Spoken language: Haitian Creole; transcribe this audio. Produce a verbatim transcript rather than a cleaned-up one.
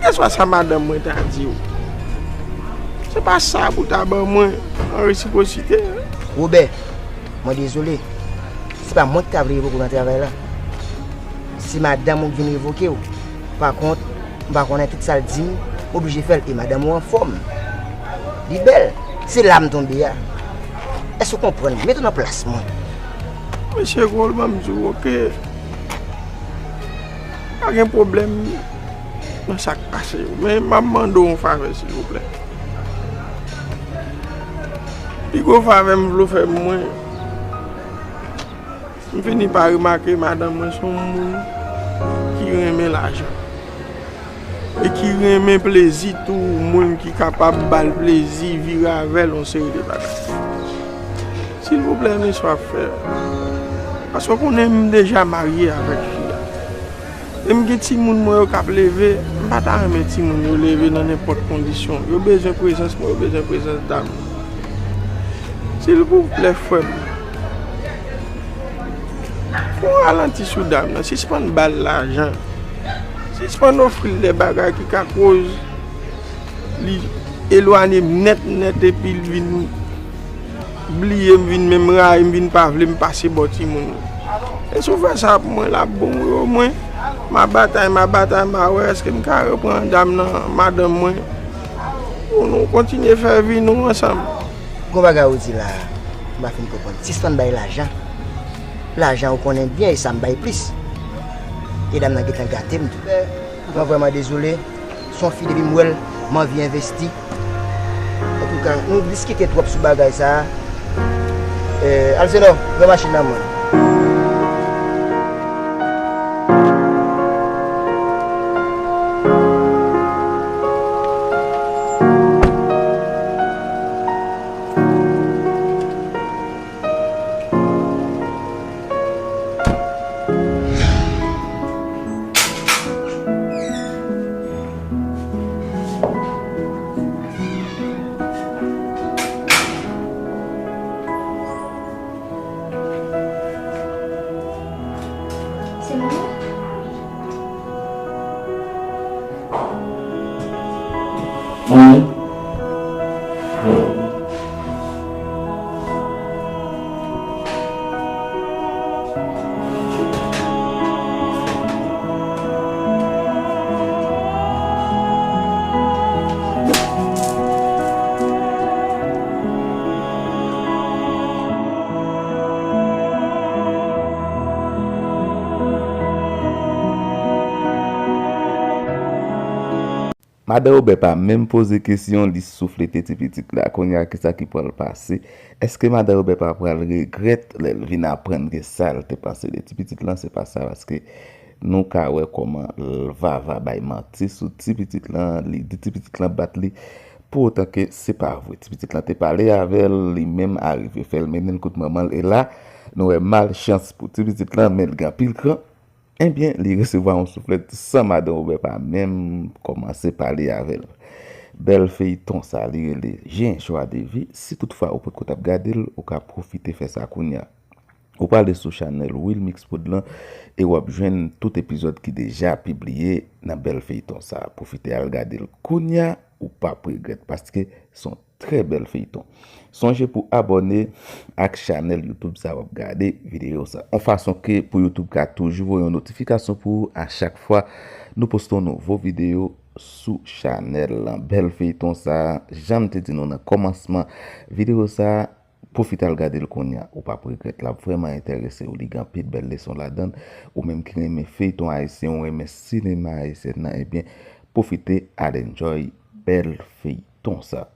Èske sa madanm mwen ta di w, se pa sa pou ta ban mwen an resipwosite? Wobè, mwen dezole. Se pa mwen ki ta vle revoke w nan travay la. Se madanm ou ki vin revoke w. Pa kont, m pa konnen tout sa l di m, m oblije fè l. E madanm ou anfòm. Li bèl. Se la m tonbe a. Èske w konprann? Mete w nan plas mwen. Mesye Gold, ban m di w, oke. Pa gen pwoblèm nan sa k pase yo. Men m ap mande w yon favè, silvouplè. Pi gwo favè m vle w fè mwen, m fini pa remake madanm mwen se yon moun ki renmen lajan. E ki renmen plezi tou, moun ki kapab ba l plezi, vire avè l yon seri de bagay. Silvouplè, men sa w ap fè. Paske w konnen m deja marye avèk fi a. E m gen timoun mwen yo k ap leve, m pa ta renmen timoun yo leve nan nenpòt kondisyon. Yo bezwen prezans mwen, yo bezwen prezans dam. Silvouplè, frè m, fè yon ralanti sou dam nan, sispann ba l lajan. Sispann ofri l de bagay ki ka koz li elwanye m nèt nèt epi l vin bliye m, vin menm rayi m, vin pa vle m pase bò timoun yo. E si w fè sa pou mwen, l ap bon wi. Omwen, m a batay, m a batay, m a wè èske m ka reprann dam nan, madanm mwen, pou nou kontinye fè vi nou ansanm. Gon bagay ou di la, m pa fin konprann. Sispann bay lajan. Lajan ou konnen byen e sa m bay plis. E dam nan gentan gate m tou. Mwen vrèman dezole. Se yon fi depi m wè l, m anvi envesti. Antouka, nou diskite twòp sou bagay sa a. Eh, Alzenò, pran machin nan mwen. Se mwen? Madan Wobè pa menm poze kesyon, li souflete ti pitit la. Kounye a, kisa ki pral pase? Èske madan Wobè pa pral regrèt lè l vin aprann ke sa l te panse de ti pitit lan, se pa sa? Paske nou ka wè kòman l Vava bay manti sou ti pitit lan, li di ti pitit lan bat li, pou otan ke se pa vre. Ti pitit lan te pale avè l, li menm arive fè l mennen l kot manman l, e la, nou wè malchans pou ti pitit lan, men l gen anpil kran. Ebyen, li resevwa yon souflèt san madan Wobè pa menm kòmanse pale avè l. Bèl feyton sa, li rele J'ai un choix de vie. Si toutfwa ou potko t ap gade l, ou ka pwofite fè sa kounye a. Ou prale sou chanèl Wilmix Prod lan e w ap jwenn tout epizòd ki deja pibliye nan bèl feyton sa. Pwofite al gade l kounye a, ou p ap regrèt, paske se yon trè bèl feyton. Sonje pou abòne ak chanèl YouTube sa w ap gade videyo sa, yon fason ke pou YouTube ka toujou voye yon notifikasyon pou ou a chak fwa nou poste yon nouvo videyo sou chanèl lan. Bèl feyton sa, jan m te di nou nan kòmansman videyo sa, pwofite al gade l kounye a, ou p ap regrèt, l ap vrèman enterese w, li gen anpil bèl leson ladan l. Ou menm ki renmen feyton ayisyen, ou renmen sinema ayisyen nan, ebyen, pwofite al enjoy bèl feyton sa.